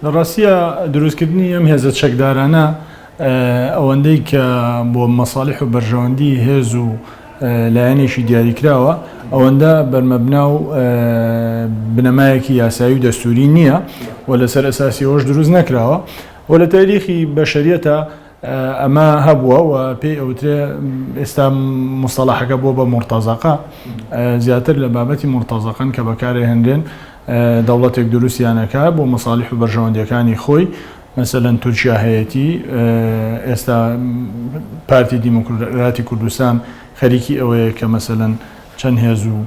لە ڕاستیا دروستکردنی ئەم هێزە چەکدارانە ئەوەندەی کە بۆ مەساڵح و بەرژەوەندی هێز و لایەنێکی دیاریکراوە ئەوەندە بەرمەبنا و بنەمایەکی یاسایی و دەستوری نییە و لەسەر ئەساسی ئەوەش دروست نەکراوە و لە تاریخی بەشەریەتە ئەمە هەبووە و پێی ئەوترێ ئێستا مستەڵەحەکە بووە بە مورتەزەقە زیاتر لە بابەتی مورتەزەقەن کە بەکارێهێنرێن دەوڵەتێک دروستیانەکە بۆ مەسالیح و بەرژەوەندیەکانی خۆی مەسەلەن تورکیا هەیەتی ئێستا پارتی دیموکراتی کوردستان خەریکی ئەوەیە کە مەسەلەن چەند هێز و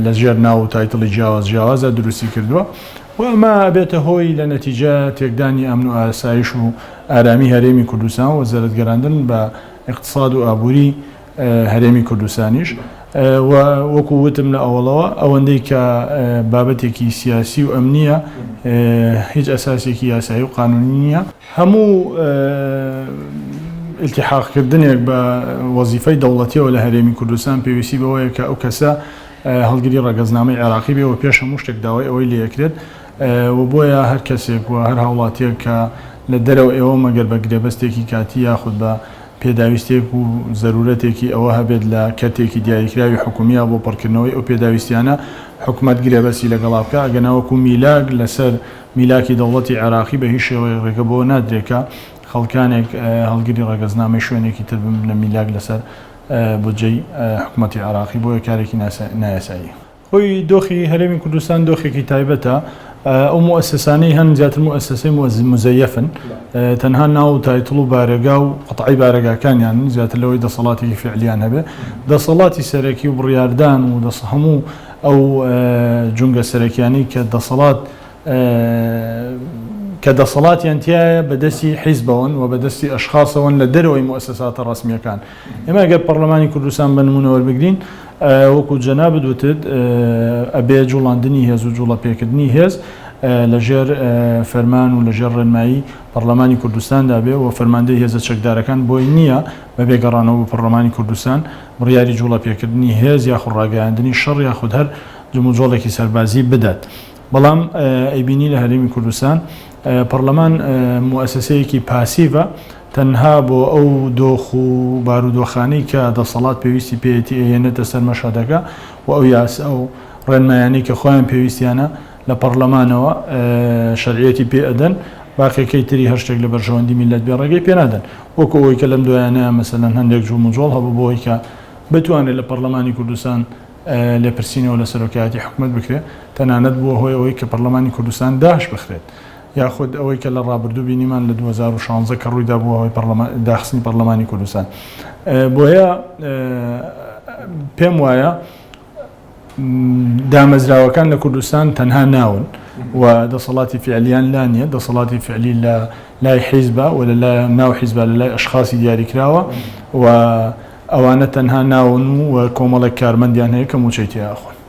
لە ژێر ناو و title ی جیاواز جیاوازدا دروستی کردووە و ئەمە ئەبێتە هۆی لە نەتیجە تێکدانی ئەمن و ئاسایش و ئارامی هەرێمی کوردستان و زەرەدگەراندن بە ئیقتساد و ئابووری هەرێمی کوردستانیش و وەکو وتم لە ئەوەڵەوە ئەوەندەی کە بابەتێکی سیاسی و ئەمنیە هیچ ئەساسێکی یاسایی و قانونی نییە. هەموو ئیلتیحاق کردنێک بە وەزیفەی دەوڵەتیەوە لە هەرێمی کوردستان پێویستی بەوەیە کە ئەو کەسە هەڵگری ڕەگەزنامەی عێراقی بێ و پێش هەموو شتێک داوای ئەوەی لێکرێت و بۆیە هەر کەسێک و هەر هاوڵاتیەک کە لە دەرەوە ئێوە مەگەر بە گرێبەستێکی کاتی یاخود بە پێداویستێک و زەرورەتێکی ئەوە هەبێت لە کەرتێکی دیاریکراوی حکومیە بۆ پڕکردنەوەی ئەو پێداویستیانە حکومەت گرێبەستی لەگەڵا بکا ئەگەنا وەکو میلاک لەسەر میلاکی دەوڵەتی عێراقی بە هیچ شێوەیەک ڕێگە بەوە نادرێت کە خەڵکانێک هەڵگری ڕەگەزنامەی شوێنێکی تر ببنە میلاک لەسەر بودجەی حکومەتی عێراقی بۆیە کارێکی نایاساییە. خۆی دۆخی هەرێمی کوردستان دۆخێکی تایبەتە، ئەو موئەسەسانەی هەن زیاتر موئەسەسەی موزەیەفن، تەنها ناو و title و بارەگا و قەتعەی بارەگاکانیانن زیاتر لەوەی دەسەڵاتێکی فیعلیان هەبێ. دەسەڵاتی سەرەکی و بڕیاردان و هەموو ئەو جومگە سەرەکیانەی کە دەسەڵات کە دەسەڵاتیان تیایە بە دەستی حیزبەوەن و بە دەستی ئەشخاصەوەن لە دەرەوەی موئەسەساتە ڕەسمییەکان. ئێمە ئەگەر پەڕلەمانی کوردستان بە نموونە وەربگرین وەکو جەنابت وتت ئەبێ جوڵاندنی هێز و جوڵە پێکردنی هێز لە ژێر فەرمان و لە ژێر ڕێنمایی پەڕلەمانی کوردستاندا بێ و فەرماندەی هێزە چەکدارەکان بۆی نییە بەبێ گەڕانەوە بۆ پەڕلەمانی کوردستان بڕیاری جوڵە پێکردنی هێز یاخود ڕاگەیاندنی شەڕ یاخود هەر جموجۆڵێکی سەربازی بدات. بەڵام ئەیبینی لە هەرێمی کوردستان پەڕلەمان موئەسەسەیەکی پاسیڤە تەنها بۆ ئەو دۆخ و بارودۆخانەی کە دەسەڵات پێویستی پێیەتی ئەیهێنێتە سەر مەشهەدەکە و ئەو یاسا و ڕێنمایانەی کە خۆیان پێویستیانە لە پەڕلەمانەوە شەرعیەتی پێ ئەدەن باقیەکەی تری هەر شتێک لە بەرژەوەندی میللەت بێ ڕێگەی پێ نادەن وەکو ئەوەی کە لەم دوایانەیە مەسەلەن هەندێک جموجۆڵ هەبوو بۆ ئەوەی کە بتوانرێت لە پەڕلەمانی کوردستان لێپرسینەوە لە سەرۆکایەتی حکومەت بکرێت، تەنانەت بووە هۆی ئەوەی کە پەڕلەمانی کوردستان داش بخرێت، یاخود ئەوەی کە لە ڕابردوو بینیمان لە 2016 کە ڕوویدا بووە هۆی داخستنی پەڕلەمانی کوردستان. بۆیە پێم وایە دامەزراوەکان لە کوردستان تەنها ناون و دەسەڵاتی فعلیان لا نییە، دەسەڵاتی فعلی لە لای حیزبە و لە لای ناو حیزبە لە لای ئەشخاسی دیاریکراوە و ئەوانە تەنها ناون و کۆمەڵێک کارمەندیان هەیە کە مووچەی تیا ئەخۆن.